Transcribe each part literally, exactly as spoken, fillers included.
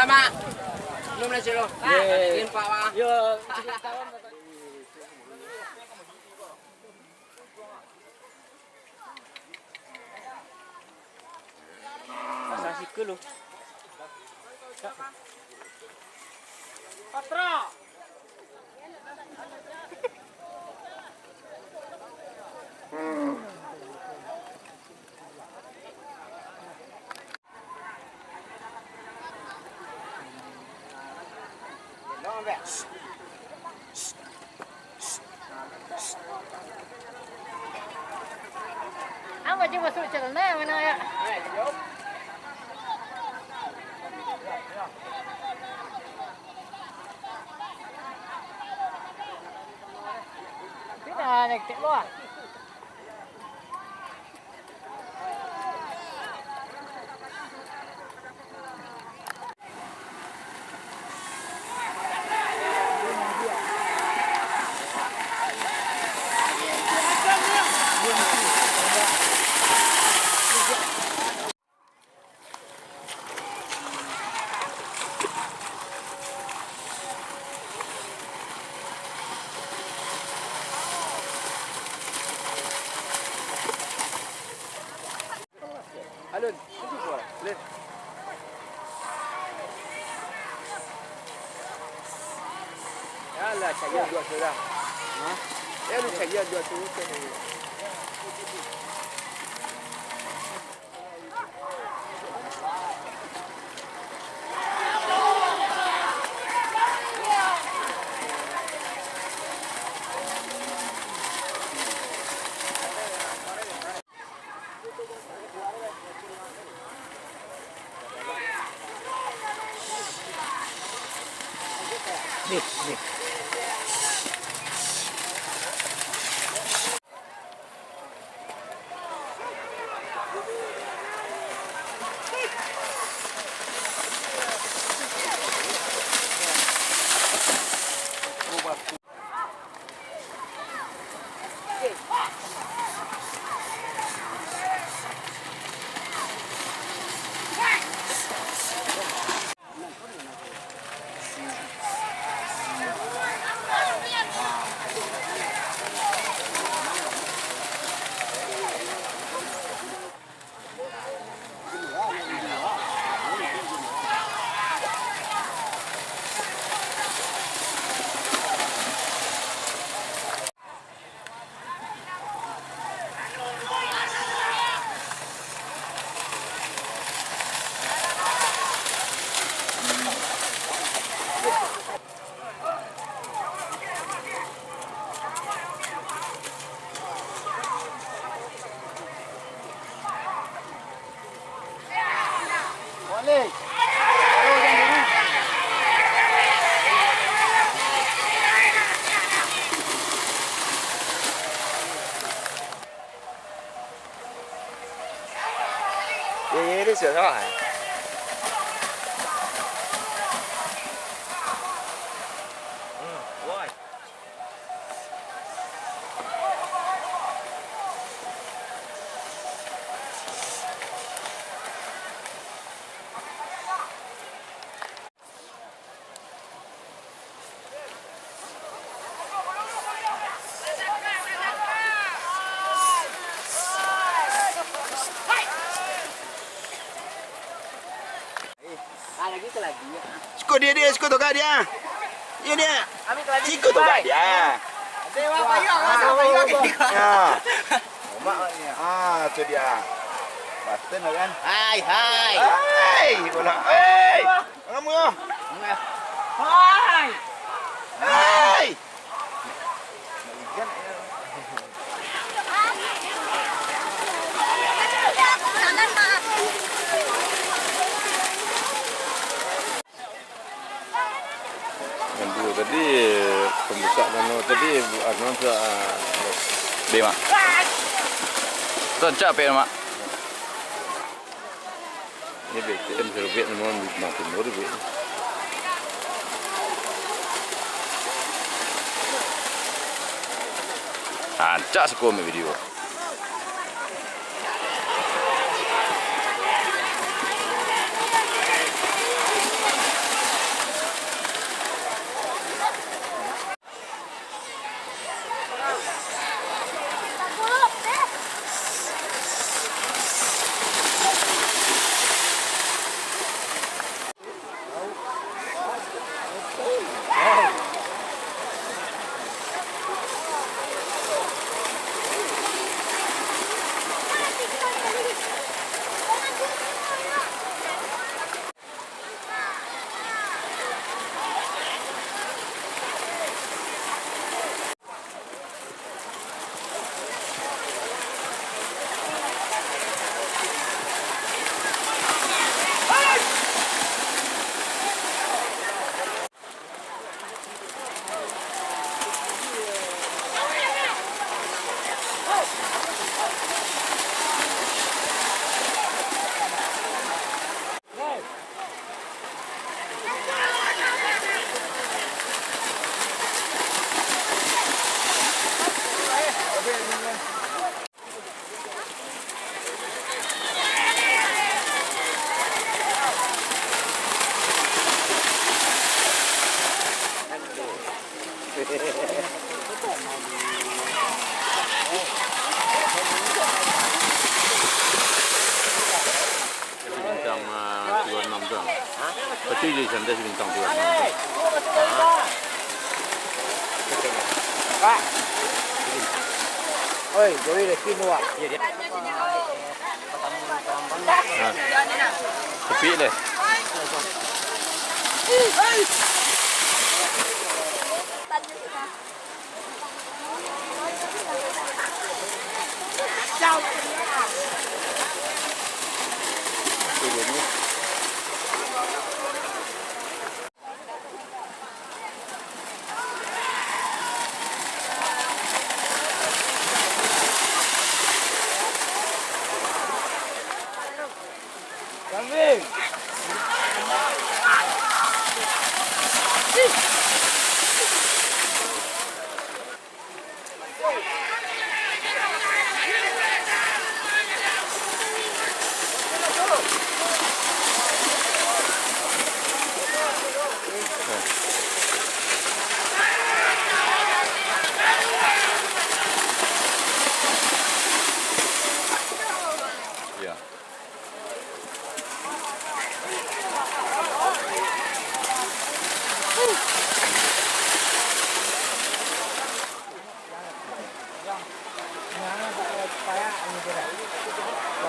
Mak. Minum lah, Cik, lo. Yeay. Minum, Pak, Mak. Yo, Pasang sikul lu. Patra. Ang baju masuk celana mana ya? Tidak, naik tek bawah. Alun, itu pun. Leh. Alah, cari dua tu lah. Hah? Ya, lu cari dua tu, tu ni. Ye, ye, ye, siap, siap. Hmm, woi. Siko dia, dia, siko toka dia. Iyo dia. Siko toka dia. Ya. Ah, tu dia. Batin lah kan. Hai, hai. Hai, bola. Hai. Lamo yo. Hai. Hai. Nan duo tadi, pambuka mano tadi, anu tu, ah, B, Mak. Rancak, Mak. Ini B T M serobek memang makin baru, Bek. Rancak sako ambil video. Bintang, ah, dua enam tu. Tapi di sana bintang dua enam tu. Pak. Oi, Joey Levin tu, Pak. Iyo, dia. Nah. Sepi deh.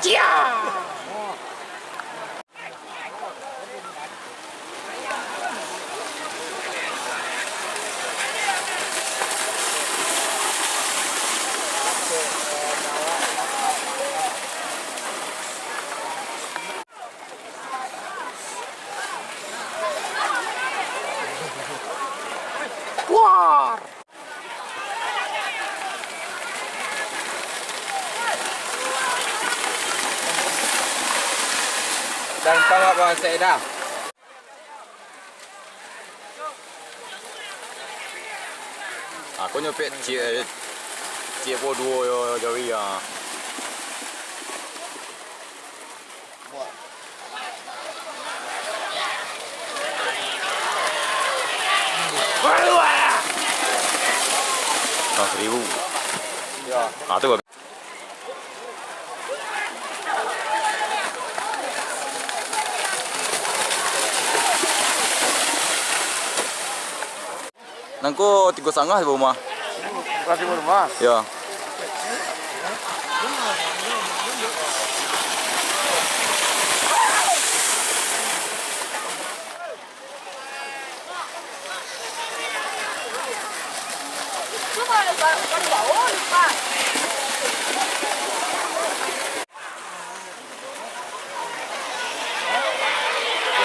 Iya. Kuar. Dan tawak bawah sek dah. Aku nyopek ciek, ciek po duo yo jawi ah. Ah, seribu. Yo. Ah, tu. Nangko tigo satangah di rumah. Tigo rumah? Yo.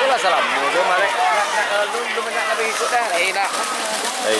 Itulah salam. Mudah malek nak, nak, nak, lu, lu banyak nak ikut dah. Eh, nak. Hei.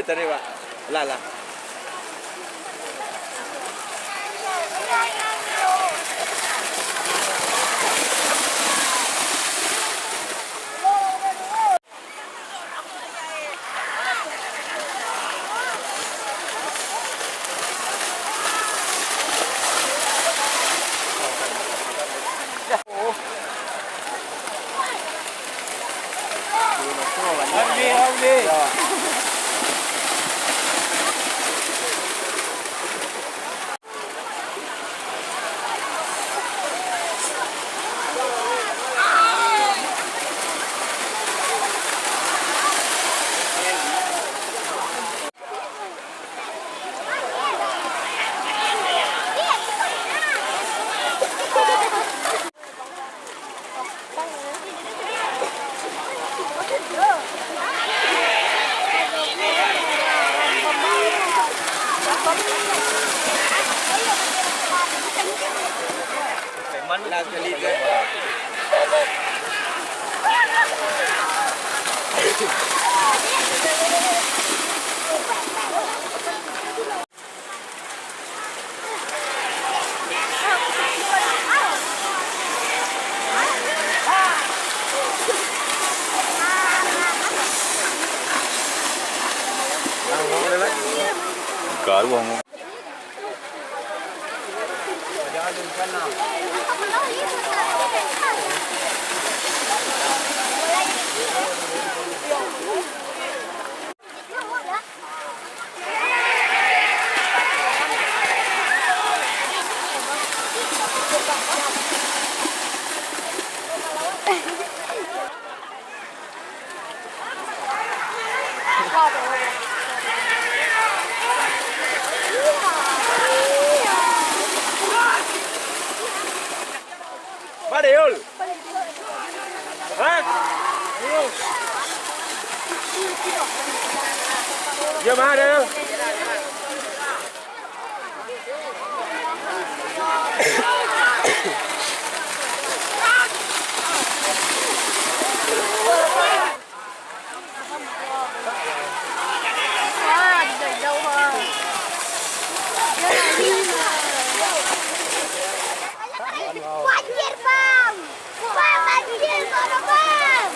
Tadi, Pak. Lah, lah. Karuang. Mana, Yul? Hah? Yo, mana? Banjir, Bang! Bang, banjir, tolong, Bang!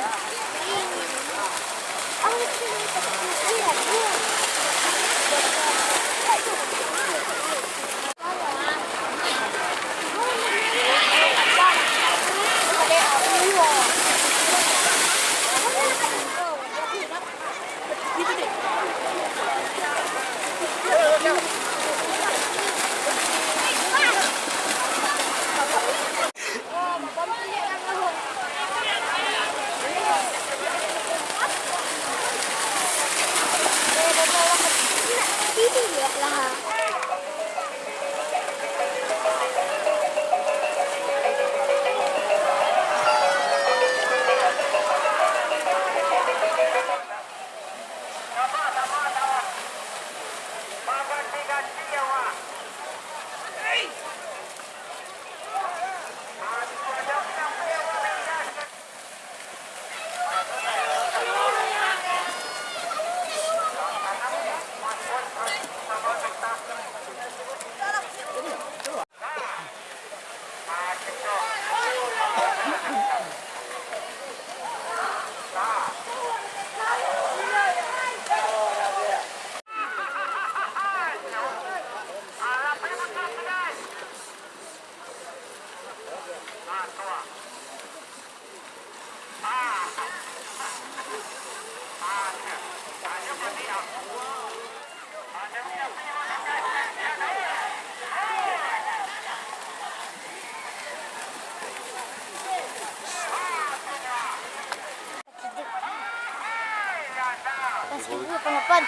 Pas ibu pengapan.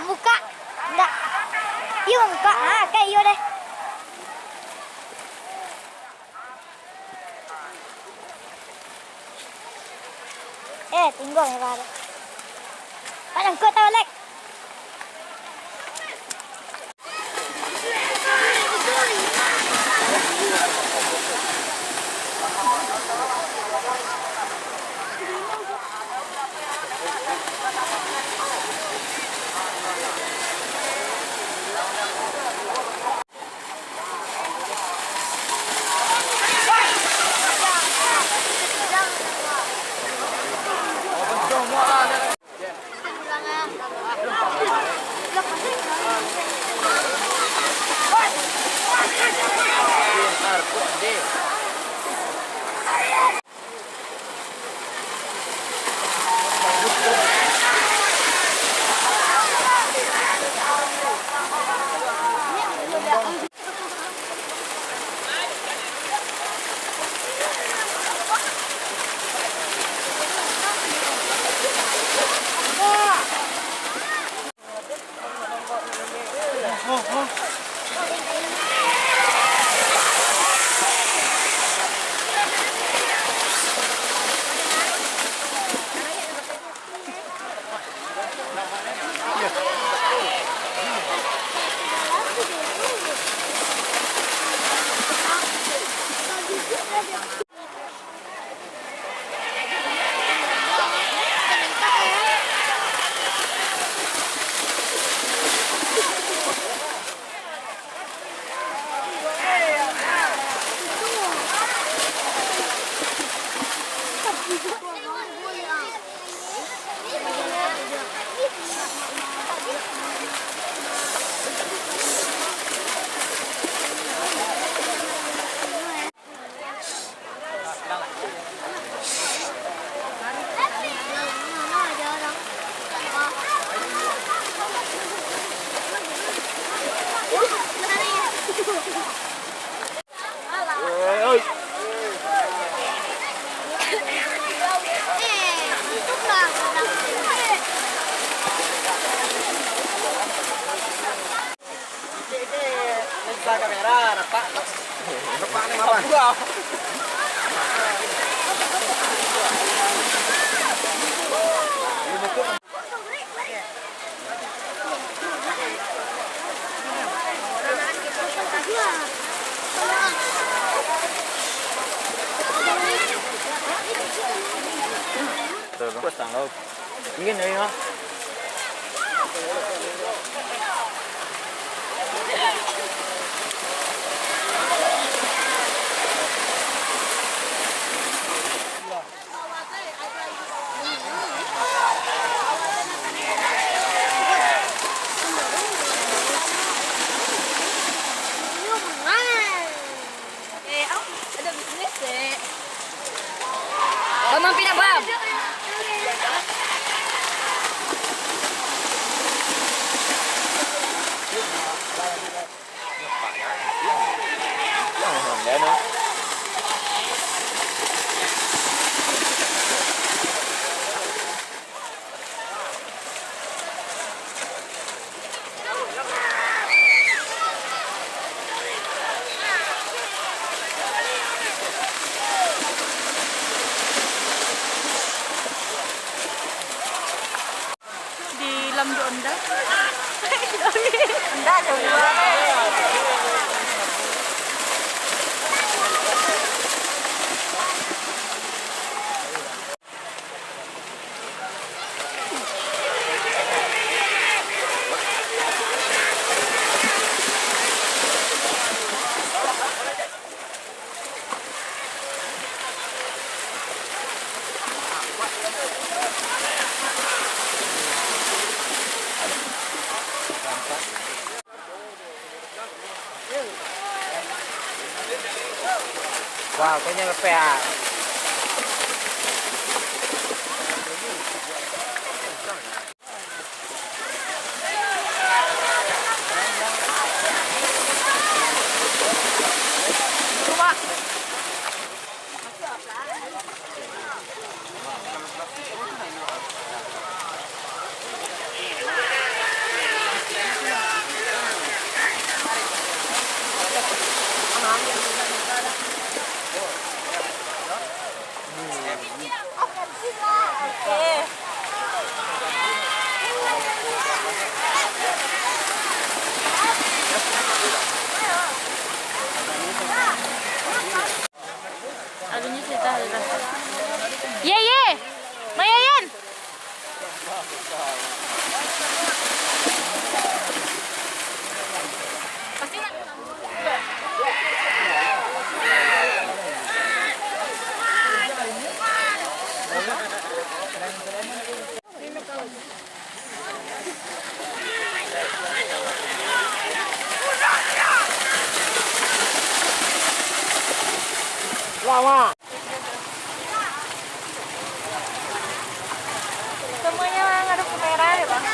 Buka. Ndak. Iyo, buka. Ah, kayak iyo deh. Eh, tinggal ya, Pak. Pak, nyangkut tau, Lek. Kamera, rapak. Rapak ni apa? Buka. Betul. Kuat tanggal. Ingin dari mana? Bam, mampir nak, Bam. Di lam jo onda. Onda jo. Wah, kayaknya lepeh, ah. Ye, ye. Mayayan. Lama. Semuanya ngadep kamera ya, Bang?